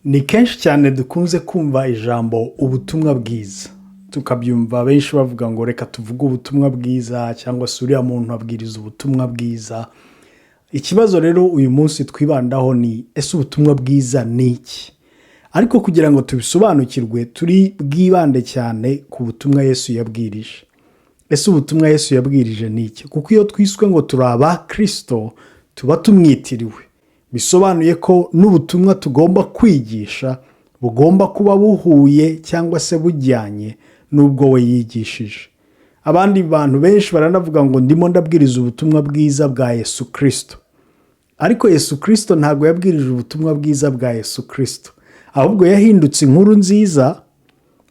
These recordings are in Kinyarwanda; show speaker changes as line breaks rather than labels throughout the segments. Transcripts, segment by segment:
Ni kenshi cyane dukunze kumva ijambo ubutumwa bwiza, tukabyumva benshi bavuga ngo reka tuvuge ubutumwa bwiza, cyangwa se uriya muntu abwiriza ubutumwa bwiza. Ikibazo rero uyu munsi twibandaho ni: ese ubutumwa bwiza ni iki? Ariko kugira ngo tubisobanukirwe, turi bwibande cyane ku butumwa Yesu yabwirije. Ese ubutumwa Yesu yabwirije ni iki? Kuko iyo twiswe ngo turi aba Kirisito, tuba tumwitiriwe, bisobanuye ko n'ubutumwa tugomba kwigisha bugomba kuba buhuye cyangwa se bujyanye n'ubwo we yigishije. Abandi bantu benshi baranavuga ngo ndimo ndabwiriza ubutumwa bwiza bwa Yesu Kirisito, ariko Yesu Kirisito ntabwo yabwirije ubutumwa bwiza bwa Yesu Kirisito, ahubwo yahindutse inkuru nziza,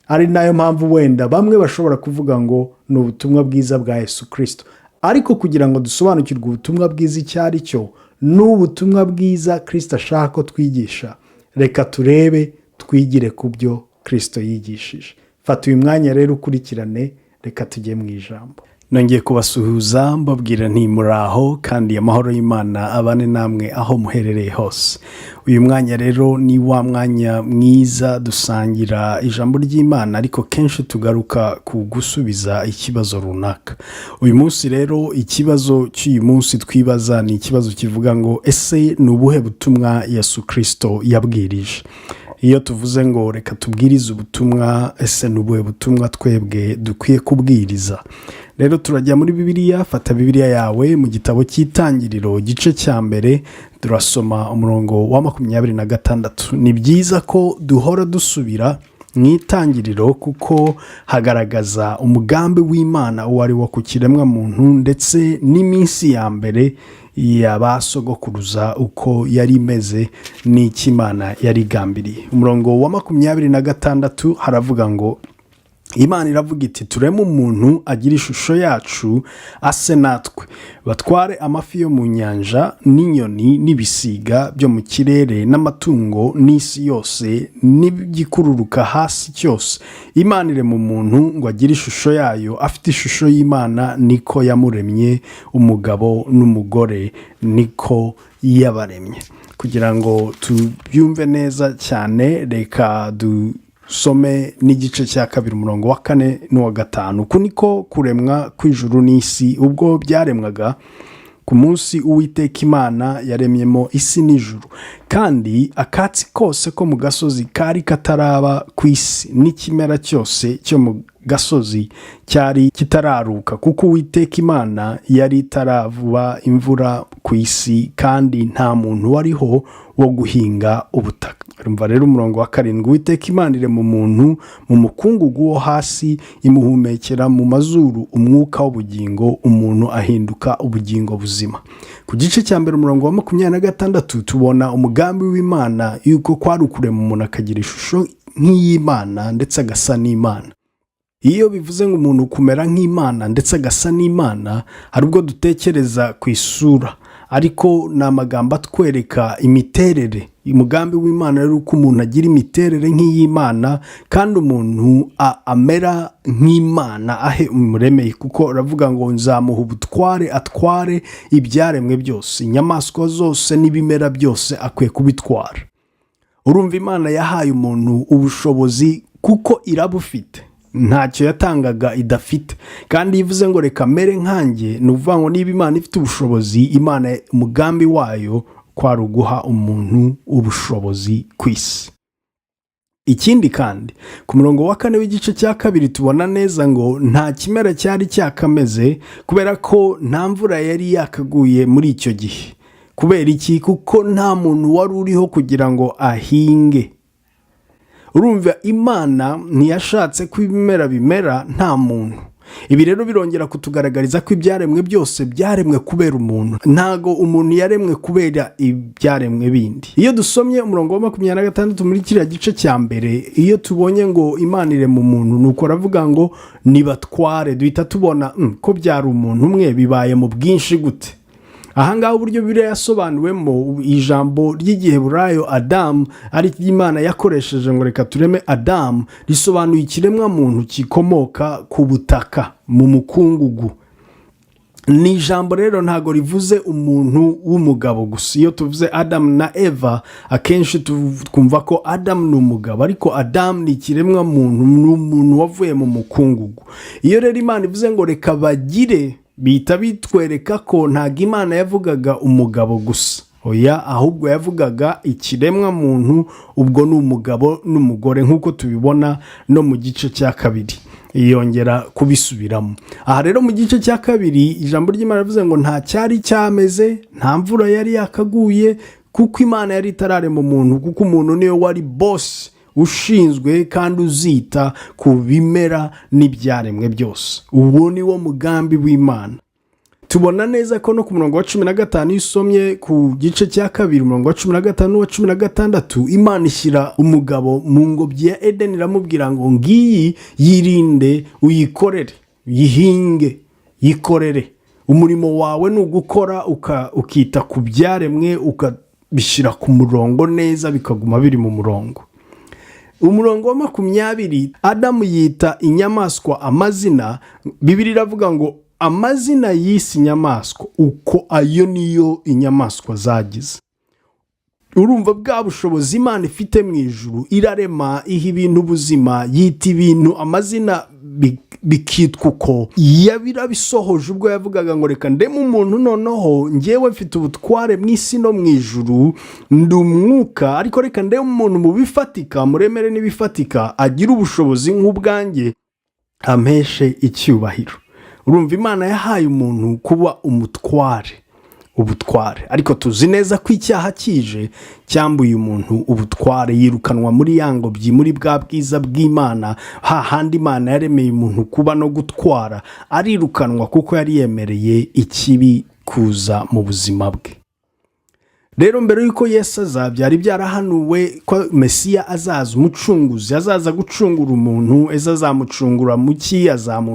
ari nayo mpamvu wenda bamwe bashobora kuvuga ngo ni ubutumwa bwiza bwa Yesu Kirisito. Ariko kugira ngo dusobanukirwe ubutumwa bwiza icyo ari cyo n'ubutumwa bwiza Kirisito ashaka ko twigisha, reka turebe, twigire ku byo Kirisito yigishije. Fata uyu mwanya rero ukurikirane, reka tujye mu ijambo. Nongeye kubasuhuza, mbabwira nti muraho, kandi amahoro y'Imana abane namwe aho muherereye hose. Uyu mwanya rero ni wa mwanya mwiza dusangira ijambo ry'Imana, ariko kenshi tugaruka ku gusubiza ikibazo runaka. Uyu munsi rero, ikibazo cy'uyu munsi twibaza ni ikibazo kivuga ngo: ese ni ubuhe butumwa Yesu Kirisito yabwirije? Iyo tuvuze ngo reka tubwirize ubutumwa, ese ni ubuhe butumwa twebwe dukwiye kubwiriza? Rero turajya muri Bibiliya. Fata Bibiliya yawe mu gitabo cy'Itangiriro, igice cya 1, turasoma umurongo wa 26. Ni byiza ko duhora dusubira mu Itangiriro, kuko hagaragaza umugambi w'Imana uwo ari wo ku kiremwamuntu, ndetse n'iminsi ya mbere ya ba sogokuruza uko yari imeze n'icyo Imana yari igambiriye. Umurongo wa 26 haravuga ngo: Imana iravuga iti: "Tureme umuntu agira ishusho yacu, ase natwe, batware amafi yo mu nyanja n'inyoni n'ibisiga byo mu kirere n'amatungo n'isi yose n'igikururuka hasi cyose." Imana irema umuntu ngo agire ishusho yayo, afite ishusho y'Imana niko yamuremye, umugabo n'umugore niko yabaremye. Kugira ngo tubyumve neza cyane, reka dusome n'igice cya 2, umurongo wa 4 n'uwa 5. Uku niko kuremwa kw'ijuru n'isi, ubwo byaremwaga ku munsi Uwiteka Imana yaremyemo isi n'ijuru, kandi akatsi kose ko mu gasozi kari kataraba ku isi, n'ikimera cyose cyo mu gasozi cyari kitararuka, kuko Uwiteka Imana yari itaravuba imvura ku isi, kandi nta muntu wariho wo guhinga ubutaka. Urumva rero umurongo wa 7: Uwiteka Imana irema umuntu mu mukungugu wo hasi, imuhumekera mu mazuru umwuka w'ubugingo, umuntu ahinduka ubugingo buzima. Ku gice cya 1, umurongo wa 26, tubona umugambi w'Imana yuko kwari ukurema umuntu akagira ishusho nk'iy'Imana ndetse agasa n'Imana. Iyo bivuze ngo umuntu kumera nk'Imana ndetse agasa n'Imana, hari ubwo dutekereza ku isura, ariko ni amagambo atwereka imiterere. Umugambi w'Imana rero uko umuntu agira imiterere nk'iy'Imana, kandi umuntu amera nk'Imana ahe umuremeye, kuko uravuga ngo nzamuha ubutware, atware ibyaremwe byose, inyamaswa zose n'ibimera byose akwiye kubitwara. Urumva, Imana yahaye umuntu ubushobozi kuko irabufite, ntacyo yatangaga idafite. Kandi iyo ivuze ngo reka mere nkanjye, ni ukuvuga ngo niba Imana ifite ubushobozi, Imana umugambi wayo kwari uguha umuntu ubushobozi ku isi. Ikindi kandi, ku murongo wa 4 w'igice cya 2, tubona neza ngo nta kimera cyari cyakameze, kubera ko nta mvura yari yakaguye muri icyo gihe. Kubera iki? Kuko nta muntu wari uriho kugira ngo ahinge. Urumva, Imana ntiyashatse ko ibimera bimera nta muntu. Ibi rero birongera kutugaragariza ko ibyaremwe byose byaremwe kubera umuntu, ntago umuntu yaremwe kubera ibyaremwe bindi. Iyo dusomye umurongo wa 26 muri kiriya gice cya 1, iyo tubonye ngo Imana irema umuntu, nuko aravuga ngo nibatware, duhita tubona ko byari umuntu umwe, bibaye mu bwinshi gute? Ahangaha uburyo Bibiliya yasobanuwemo ijambo ry'Igiheburayo Adamu, ari Imana yakoresheje ngo reka tureme Adamu, risobanuye ikiremwamuntu gikomoka ku butaka, mu mukungugu. Ni ijambo rero ntabwo rivuze umuntu w'umugabo gusa. Iyo tuvuze Adamu na Eva, akenshi twumva ko Adamu ni umugabo, ariko Adamu ni ikiremwa muntu, ni umuntu wavuye mu mukungugu. Iyo rero Imana ivuze ngo "reka bagire", bihita bitwereka ko ntabwo Imana yavugaga umugabo gusa, oya, ahubwo yavugaga ikiremwa muntu. Ubwo ni umugabo n'umugore, nk'uko tubibona no mu gice cya kabiri yongera kubisubiramo. Aha rero mu gice cya kabiri, ijambo ry'Imana rivuze ngo nta cyari cyameze, nta mvura yari yakaguye, kuko Imana yari itararema umuntu, kuko umuntu niwe wari boss ushinzwe kandi uzita ku bimera n'ibyaremwe byose. Uwo ni wo mugambi w'Imana. Tubona neza ko no ku murongo wa 15, iyo usomye ku gice cya kabiri, umurongo wa 15 n'uwa 16, Imana ishyira umugabo mu ngobyi ya Edeni, iramubwira ngo "Ngiyi, yirinde, uyikorere, yihinge, yikorere. Umurimo wawe ni ugukora, ukita ku byaremwe, ukabishyira ku murongo neza, bikaguma biri mu murongo." Umurongo wa 20, Adamu yita inyamaswa amazina. Bibiliya iravuga ngo amazina y'isi nyamaswa uko ayo niyo inyamaswa zagize. Urumva bwa bushobozi Imana ifite mu ijuru, irarema, iha ibintu ubuzima, yita ibintu amazina, bikitwa uko. Yabirabisohoje ubwo yavugaga ngo "Reka ndeme umuntu." Noneho ngewe mfite ubutware mu isi no mu ijuru, ndi umwuka, ariko reka ndeme umuntu mu bifatika, muremere n'ibifatika, agire ubushobozi nk'ubwanjye, ampeshe icyubahiro. Urumva Imana yahaye umuntu kuba umutware, ubutware. Ariko tuzi neza ko icyaha kije cyambuye umuntu ubutware, yirukanwa muri ya ngobyi, muri bwa bwiza bw'Imana, hahandi Imana yaremeye umuntu kuba no gutwara. Arirukanwa kuko yari yemereye ikibi kuza mu buzima bwe. Rero mbere y'uko Yesu aza, byari byarahanuwe ko Mesiya azaza, umucunguzi azaza gucungura umuntu. Ese azamucungura mu ki? Azaba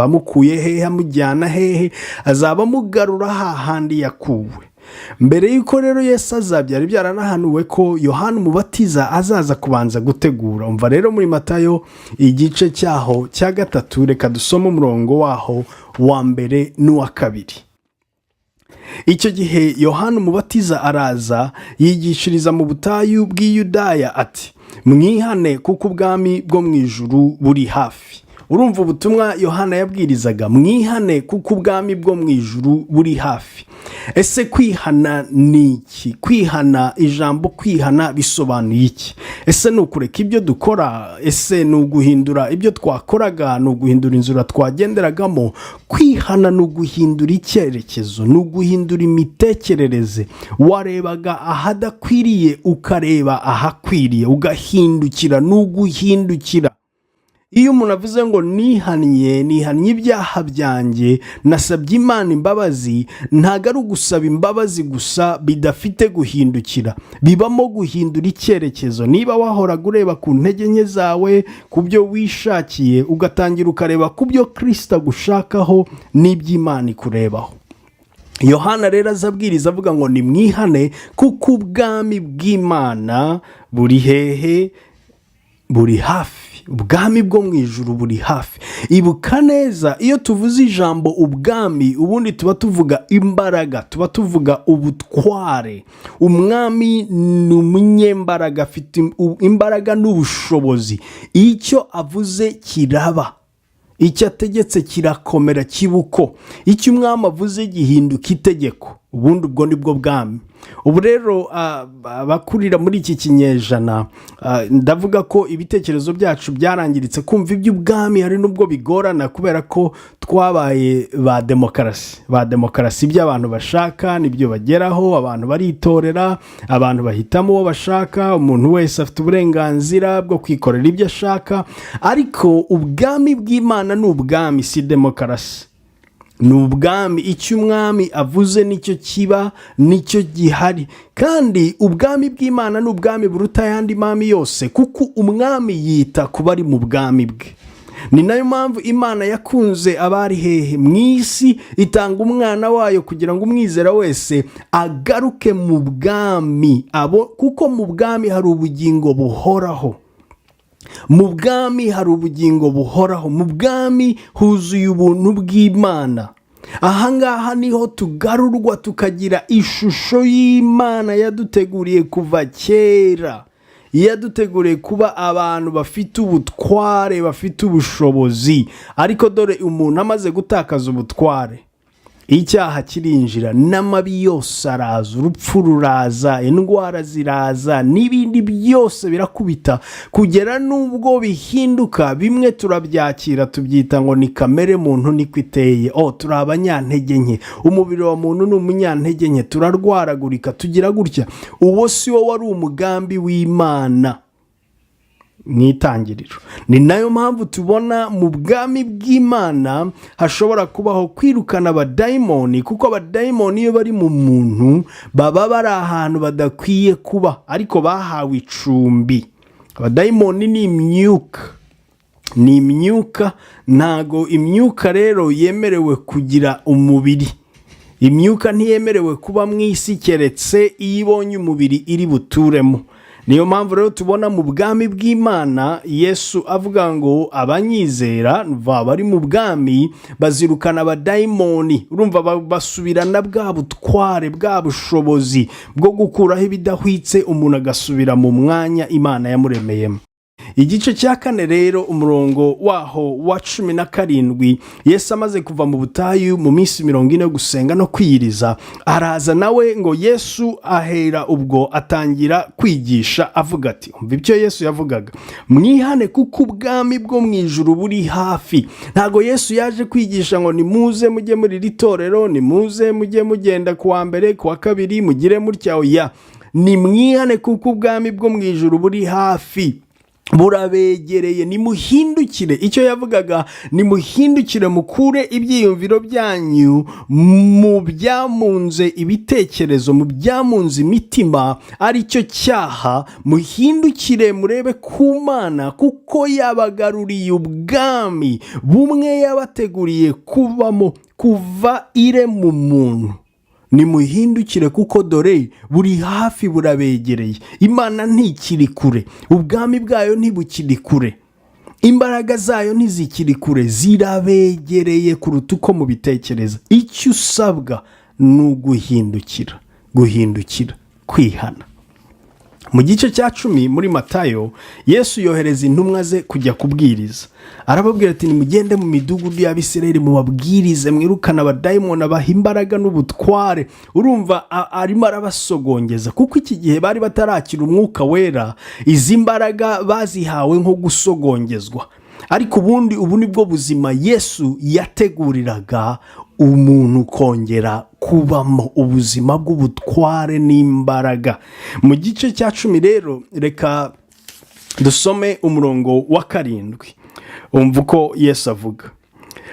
amukuye hehe, amujyana hehe? Azaba amugarura hahandi yakuwe. Mbere y'uko rero Yesu aza, byari byaranahanuwe ko Yohani Umubatiza azaza kubanza gutegura. Umva rero muri Matayo igice cyaho cya 3, reka dusome umurongo waho wa mbere n'uwa kabiri. Icyo gihe Yohani Umubatiza araza, yigishiriza mu butayu bw'i Yudaya ati: "Mwihane, kuko ubwami bwo mu ijuru buri hafi." Urumva ubutumwa Yohana yabwirizaga: "Mwihane, kuko ubwami bwo mu ijuru buri hafi." Ese kwihana ni iki? Kwihana, ijambo kwihana bisobanuye iki? Ese ni ukureka ibyo dukora? Ese ni uguhindura ibyo twakoraga? Ni uguhindura inzira twagenderagamo? Kwihana ni uguhindura icyerekezo, ni uguhindura imitekerereze. Warebaga ahadakwiriye, ukareba ahakwiriye, ugahindukira. Ni uguhindukira. Iyo umuntu avuze ngo "Nihannye, nihannye ibyaha byanjye, nasabye Imana imbabazi", ntabwo ari ugusaba imbabazi gusa bidafite guhindukira. Bibamo guhindura icyerekezo. Niba wahoraga ureba ku ntege nke zawe, ku byo wishakiye, ugatangira ukareba ku byo Kirisita agushakaho n'iby'Imana ikurebaho. Yohana rero aza abwiriza avuga ngo "Nimwihane, kuko ubwami bw'Imana buri hehe? Buri hafi." Ubwami bwo mu ijuru buri hafi. Ibuka neza, iyo tuvuze ijambo ubwami, ubundi tuba tuvuga imbaraga, tuba tuvuga ubutware. Umwami ni umunyembaraga, afite imbaraga n'ubushobozi. Icyo avuze kiraba, icyo ategetse kirakomera, kiba uko. Icyo umwami avuze gihinduka itegeko. Ubundi ubwo ni bwo bwami. Ubu rero abakurira muri iki kinyejana, ndavuga ko ibitekerezo byacu byarangiritse. Kumva iby'ubwami hari n'ubwo bigorana, kubera ko twabaye ba demokarasi, ba demokarasi. Ibyo abantu bashaka nibyo bageraho. Abantu baritorera, abantu bahitamo uwo bashaka, umuntu wese afite uburenganzira bwo kwikorera ibyo ashaka. Ariko ubwami bw'Imana ni ubwami, si demokarasi, ni ubwami. Icyo umwami avuze nicyo kiba, nicyo gihari. Kandi ubwami bw'Imana ni ubwami buruta ayandi mami yose, kuko umwami yita ku bari mu bwami bwe. Ni nayo mpamvu Imana yakunze abari hehe? Mu isi, itanga umwana wayo kugira ngo umwizera wese agaruke mu bwami abo, kuko mu bwami hari ubugingo buhoraho. Mu bwami hari ubugingo buhoraho, mu bwami huzuye ubuntu bw'Imana. Ahangaha niho tugarurwa, tukagira ishusho y'Imana yaduteguriye kuva kera. Yaduteguriye kuba abantu bafite ubutware, bafite ubushobozi. Ariko dore umuntu amaze gutakaza ubutware, icyaha kirinjira n'amabi yose araza, urupfu ruraza, indwara ziraza, n'ibindi byose birakubita, kugera n'ubwo bihinduka. Bimwe turabyakira, tubyita ngo ni kamere muntu, niko iteye. Oh, turi abanyantege nke, umubiri wa muntu ni umunyantege nke, turarwaragurika, tugira gutya. Uwo si wo wari umugambi w'Imana mu itangiriro. Ni nayo mpamvu tubona mu bwami bw'Imana hashobora kubaho kwirukana abadayimoni, kuko abadayimoni iyo bari mu muntu baba bari ahantu badakwiye kuba, ariko bahawe icumbi. Abadayimoni ni imyuka, ni imyuka. Ntago imyuka rero yemerewe kugira umubiri. Imyuka ntiyemerewe kuba mu isi keretse iyo ibonye umubiri iri buturemo. Niyo mpamvu rero tubona mu bwami bw'Imana Yesu avuga ngo abanyizera bari mu bwami bazirukana abadayimoni. Urumva basubirana bwa butware, bwa bushobozi bwo gukuraho ibidahwitse, umuntu agasubira mu mwanya Imana yamuremeyemo. Igice cya 4 rero, umurongo waho wa 17, Yesu amaze kuva mu butayu mu minsi 40 yo gusenga no kwiyiriza, araza nawe ngo Yesu ahera ubwo atangira kwigisha avuga ati, umva ibyo Yesu yavugaga: "Mwihane kuko ubwami bwo mu ijuru buri hafi." Ntabwo Yesu yaje kwigisha ngo nimuze mujye muri iri torero, nimuze mujye mugenda ku wa mbere, ku wa kabiri, mugire mutya. Oya, ni mwihane kuko ubwami bwo mu ijuru buri hafi, burabegereye, nimuhindukire. Icyo yavugaga, nimuhindukire, mukure ibyiyumviro byanyu mu byamunze ibitekerezo, mu byamunze imitima, aricyo cyaha. Muhindukire murebe ku Mana, kuko yabagaruriye ubwami bumwe yabateguriye kubamo kuva irema umuntu. Nimuhindukire kuko dore buri hafi, burabegereye. Imana ntikiri kure, ubwami bwayo ntibukiri kure, imbaraga zayo ntizikiri kure, zirabegereye kuruta uko mubitekereza. Icyo usabwa ni uguhindukira, guhindukira, kwihana. Mu gice cya 10 muri Matayo, Yesu yohereza intumwa ze kujya kubwiriza. Arababwira ati: "Nimugende mu midugudu y'Abisirayeli mubabwirize, mwirukane abadayimoni." Abaha imbaraga n'ubutware. Urumva arimo arabasogongeza, kuko iki gihe bari batarakira Umwuka Wera. Izi mbaraga bazihawe nko gusogongezwa, ariko ubundi ubu ni bwo buzima Yesu yateguriraga umuntu kongera kubamo, ubuzima bw'ubutware n'imbaraga. Mu gice cya 10 rero, reka dusome umurongo wa 7. Umva uko Yesu avuga: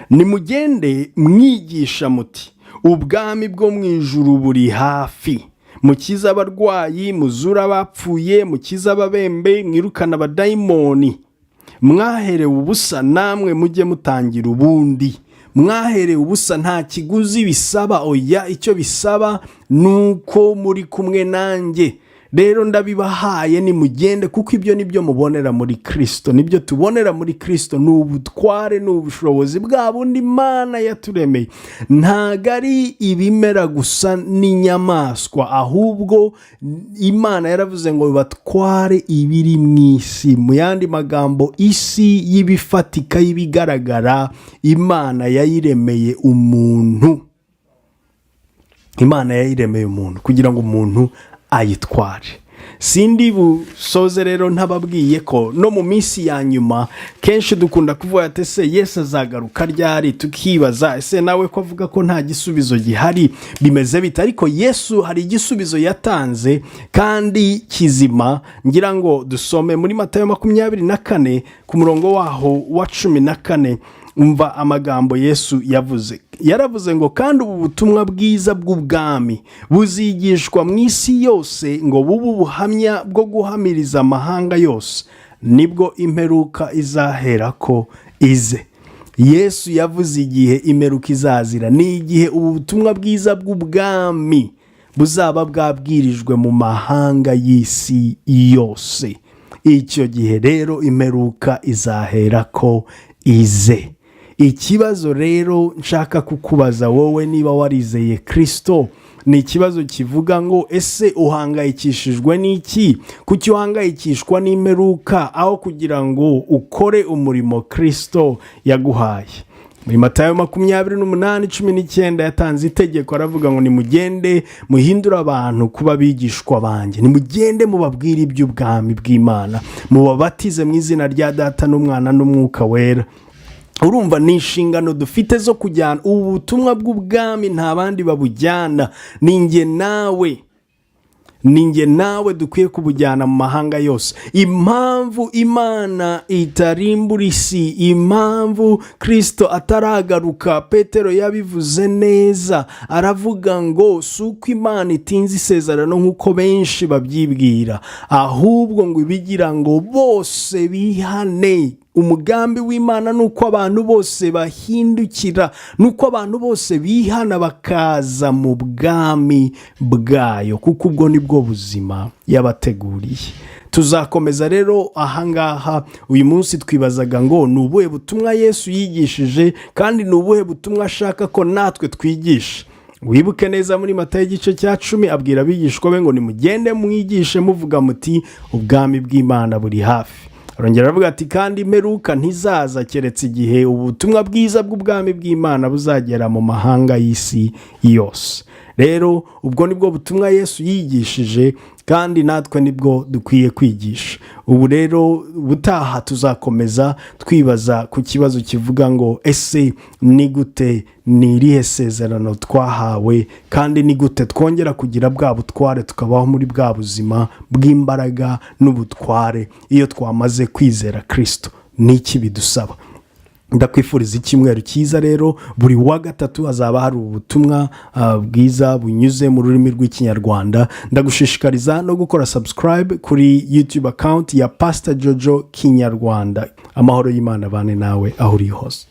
"Nimugende mwigisha muti 'Ubwami bwo mu ijuru buri hafi.' Mukize abarwayi, muzure abapfuye, mukize ababembe, mwirukane abadayimoni. Mwaherewe ubusa, namwe mujye mutangira ubundi." Mwaherewe ubusa, nta kiguzi bisaba. Oya, icyo bisaba ni uko muri kumwe nanjye. Rero ndabibahaye, nimugende, kuko ibyo nibyo mubonera muri Kirisito, nibyo tubonera muri Kirisito, ni ubutware, ni ubushobozi bwa bundi Imana yaturemeye. Ntabwo ari ibimera gusa n'inyamaswa, ahubwo Imana yaravuze ngo batware ibiri mu isi. Mu yandi magambo, isi y'ibifatika, y'ibigaragara, Imana yayiremeye umuntu. Imana yayiremeye umuntu kugira ngo umuntu ayitware. Sindi busoze rero ntababwiye ko no mu minsi ya nyuma, kenshi dukunda kuvuga ati: "Ese Yesu azagaruka ryari?" Tukibaza: ese nawe ko avuga ko nta gisubizo gihari, bimeze bite? Ariko Yesu hari igisubizo yatanze kandi kizima. Ngira ngo dusome muri Matayo 24 ku murongo waho wa 14. Umva amagambo Yesu yavuze. Yaravuze ngo: "Kandi ubu butumwa bwiza bw'ubwami buzigishwa mu isi yose ngo bube ubuhamya bwo guhamiriza amahanga yose, nibwo imperuka izahera ko ize." Yesu yavuze igihe imperuka izazira: ni igihe ubu butumwa bwiza bw'ubwami buzaba bwabwirijwe mu mahanga y'isi yose. Icyo gihe rero imperuka izahera ko ize. Ikibazo rero nshaka kukubaza wowe niba warizeye Kirisito ni ikibazo kivuga ngo: ese uhangayikishijwe n'iki? Kuki uhangayikishwa n'imperuka aho kugira ngo ukore umurimo Kirisito yaguhaye? Muri Matayo 28:19 yatanze itegeko, aravuga ngo: "Nimugende muhindure abantu kuba abigishwa banjye, nimugende mubabwire iby'ubwami bw'Imana, mubabatize mu izina rya Data n'Umwana n'Umwuka Wera." Urumva ni inshingano dufite zo kujyana ubu butumwa bw'ubwami. Nta bandi babujyana, ni njye nawe, ni njye nawe dukwiye kubujyana mu mahanga yose. Impamvu Imana itarimbura isi, impamvu Kirisito ataragaruka, Petero yabivuze neza, aravuga ngo si uko Imana itinze isezerano nk'uko benshi babyibwira, ahubwo ngo ibigira ngo bose bihane. Umugambi w'Imana ni uko abantu bose bahindukira, ni uko abantu bose bihana bakaza mu bwami bwayo, kuko ubwo ni bwo buzima yabateguriye. Tuzakomeza rero ahangaha. Uyu munsi twibazaga ngo ni ubuhe butumwa Yesu yigishije, kandi ni ubuhe butumwa ashaka ko natwe twigisha? Wibuke neza, muri Matayo igice cya 10 abwira abigishwa be ngo: "Nimugende mwigishe muvuga muti 'Ubwami bw'Imana buri hafi.'" Arongera aravuga ati: "Kandi imperuka ntizaza keretse igihe ubutumwa bwiza bw'ubwami bw'Imana buzagera mu mahanga y'isi yose." Rero ubwo nibwo butumwa Yesu yigishije, kandi natwe nibwo dukwiye kwigisha. Ubu rero ubutaha tuzakomeza twibaza ku kibazo kivuga ngo: ese ni gute, ni irihe sezerano twahawe, kandi ni gute twongera kugira bwa butware, tukabaho muri bwa buzima bw'imbaraga n'ubutware iyo twamaze kwizera Kirisito? Ni iki bidusaba? Ndakwifuriza icyumweru cyiza. Rero buri wa gatatu hazaba hari ubutumwa bwiza bunyuze mu rurimi rw'Ikinyarwanda. Ndagushishikariza no gukora subscribe kuri YouTube account ya Pastor Jojo Kinyarwanda. Amahoro y'Imana bane nawe aho uri hose.